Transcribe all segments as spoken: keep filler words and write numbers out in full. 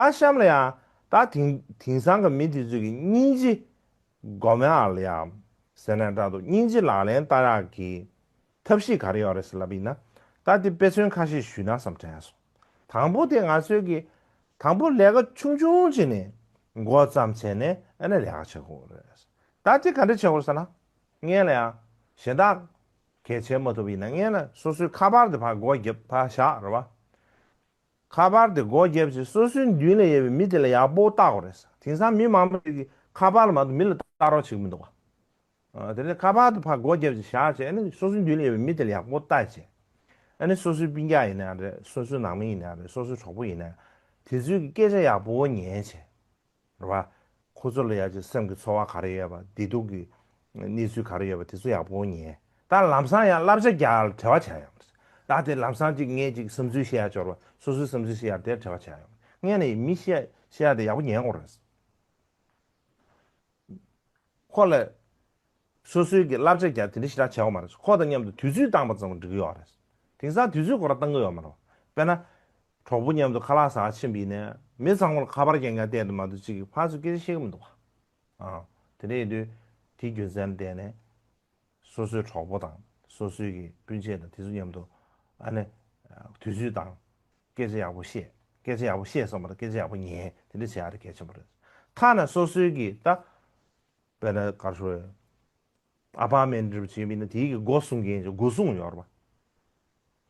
ཨ་གཤམ་ལ་ཡང་ད་དེང་དེང་སང་གི་མི་དེ་ཚོས་ཀྱི་སྙིང་རྗེ་སྒོམ་ཡག་ལ་ཡང་ཟེར་ན་འདྲ་འདུག་སྙིང་རྗེ་ལག་ལེན་བསྟར་ཡག་གི་ཐབས་ཤེས་ག་རེ་ཡོད་རེད་ཟེར་ལབ་ཡིན་ན། ད་དེ་དཔེ་མཚོན་ཁ་ཤས་ཞུས་ན་བསམ་དྲན་སོང་། དང་པོ་དེ་ང་ཚོས་ཀྱི་དང་པོ་ལས་ཀ་ཆུང་ཆུང་བྱས་ནས་འགོ་བརྩམས་བྱས་ནས་ཨ་ནི་ལས་ཀ་བྱེད་དགོས་རེད། ད་དེ་ག་འདྲ་བྱེད་དགོས་ཟེར་ན། སྔོན་ལ་ཡང་གཞན་དག་གལ་ཆེ་མ་ཐུབ་ཡིན་ན་སྔོན་ལ་སོ་སོའི་ཁ་པར་དེ་ཕར་སྒོ་བརྒྱབ་ཕར་བཞག་རེད་བ། ཁ་པར་དེ་སྒོ་བརྒྱབ་བྱས་སོ་སོའི་མདུན་ལ་ཡོད་པའི་མི་དེ་ལ་ཡག་པོ་བལྟ་དགོས་རེད། དེང་སང་མི་མང་པོ་ཞིག་གིས་ཁ་པར་ལ་མ་གཏོགས་མི་ལ་ལྟ་རོགས་བྱེད་ཀྱི་མི་འདུག་བ། ཨ། དེ་ནས་ཁ་པར་དེ་ཕར་སྒོ་བརྒྱབ་བྱས་བཞག་བྱས་ཨ་ནི་སོ་སོའི་མདུན་ལ་ཡོད་པའི་མི་དེ་ལ་ཡག་པོ་བལྟ་བྱས། ཨ་ནི་སོ་སོའི་སྤུན་ཀྱག་ཡིན་ན་རེད། སོ་སོའི་ནང་མི་ཡིན་ན་རེད། སོ་སོའི་གྲོགས་པོ་ཡིན་ན། དེ་ཚོའི་གི་སྐད་ཆ་ཡག་པོ་ཉན་བྱས། རེད་བ། ཁོ་ཚོ་ལ་ཡ་ཅིག་སེམས་ཀྱི་ཚོར་བ་ག་རེ་ཡོད་པ། བདེ་སྡུག་གི་གནས་ཚུལ་ག་རེ་ཡོད་པ་དེ་ཚོ་ཡག་པོ་ཉན། ད་ལམ་སང་ཡང་བསླབ་བྱ་རྒྱག་ཡག་ལ་བྲེལ་བ་བྱེད་ཡག་ཡོད་མ་རེད། ད་དེ་ལམ་སང་ཅིག་ངས་ཅིག་བསམ་ཚུལ་བཤད་ཡག་འབྱོར་བ། སོ་སོའི་བསམ་ཚུལ་བཤད་ཡག་དེར་བྲེལ་བ་བྱེད་ཡག་ཡོད་མ་རེད། སྔོན་ནས་མི་བཤད་བཤད་ཡག་དེ་ཡག་པོ་ཉན་དགོས་རེད། ཁོ་ལ་སོ་སོའི་གི་བསླབ་བྱ་རྒྱག་དེ་འདྲ་ཞེ་དྲག་བྱེད་དགོས་མ་རེད། ཁོ་དང་མཉམ་དུ་དུས་ཚོད་བཏང་པ་ཙམ་འགྲིག་གི་ཡོད་རེད། དེང་སང་དུས་ཚོད་ཁོ་རང་བཏང་གི་ཡོད་མ་རེད། དཔེར་ན། གྲོགས་པོ་མཉམ་དུ་ཁ་ལག་ཟ་ཕྱིན་པ་ཡིན་ན་མི་ཚང་མ་ལ་ཁ་པར་རྐྱང་རྐྱང་བལྟས་དུ་མ་གཏོགས་གཅིག་གིས་ཕར་ཚུར་སྐད་ཆ་བཤད་ཀྱི་མི་འདུག་བ། ཨ། དེ་འདྲ་ཡིན་དུས་དེའི་རྒྱུ་མཚན་བརྟེན་ནས་སོ་སོའི་གྲོགས་པོ་དང་སོ་སོའི་གི་སྤུན་མཆེད་དང་དེ་ཚོ་མཉམ་དུ་ཨ་ནི་དུས་ཚོད་དང་སྐད་ཆ་ཡག་པོ་བཤད། སྐད་ཆ་ཡག་པོ་བཤད་སོང་བ་དང་སྐད་ཆ་ཡག་པོ་ཉན། དེ་འདྲ་བྱེད་ཡག་དེ་གལ་ཆེན་པོ་རེད། ཐ་ན་སོ་སོའི་གི་ད་དཔེར་ན་ག་རེ་ཞུ་དགོས་རེད། ཨ་པར་མེན་ཊི་འདྲ་པོ་བྱས་པ་ཡིན་ན་དེའི་གི་སྒོ་སྲུང་མཁན་གྱི་སྒོ་སྲུང་ཡོད་རེད་པ།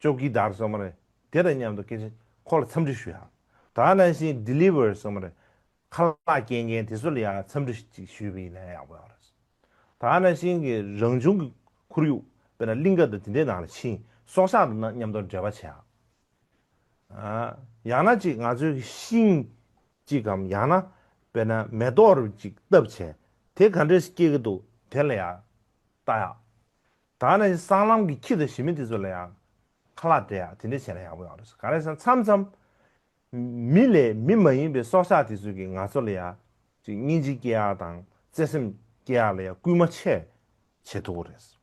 ཅོ་ཀི་དར་ཟེར་མ་རེད། དེ་དང་མཉམ་དུ་སྐད་ཆ་ཁོ་ལ་འཚམས་འདྲི་ཞུ་ཡག་ད་ནང་བཞིན་ཌི་ལི་ཝར་ཟེར་མ་རེད། ཁ་ལག་སྐྱེལ་མཁན་དེ་ཚོ་ལ་ཡང་འཚམས་འདྲི་ཅིག་ཞུས་པ་ཡིན་ན་ཡག་པོ་ཡོད་རེད། ད་ནང་བཞིན་གྱི་རང་བྱུང་གི་ཁོར་ཡུག་དཔེར་ན་གླིང་ག་དང་དེ་འདྲའི་ནང་ལ་ཕྱིན་སྲོག་ཆགས་དང་མཉམ་དུ་འབྲེལ་བ་བྱེད་ཡག་ཨ། ཡང་ན་ཅིག་ང་ཚོའི་ཤིང་ཅིག་གམ་ཡང་ན་དཔེར་ན་མེ་ཏོག་རུ་ཅིག་བཏབ་བྱས་དེ་ག་འདྲས་སྐྱེ་གི་འདུག་དེ་ལ་ཡང་ལྟ་ཡག་ད་ནི་སྲང་ལམ་གྱི་ཁྱི་དང་ཞི་མི་དེ་ཚོ་ལ་ཡང་ཁ་ལག་སྤྲད་ཡག་དེ་འདྲས་བྱས་ན་ཡག་པོ་ཡོད་རེད། ག་རེ་ཟེར་ན་མཚམས་མཚམས་མི་ལས་མི་མ་ཡིན་པའི་སྲོག་ཆགས་དེ་ཚོ་གིས་ང་ཚོ་ལ་ཡང་ཅིག་སྙིང་རྗེ་སྐྱེ་ཡག་དང་བརྩེ་སེམས་སྐྱེ་ཡག་ལ་ཡང་སྐུལ་མ་ཆེ་བྱེད་ཐུབ་ཀྱི་རེད།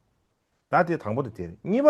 ད་དེ་དང་པོ་དེ་དེ་རེད། གཉིས་པ།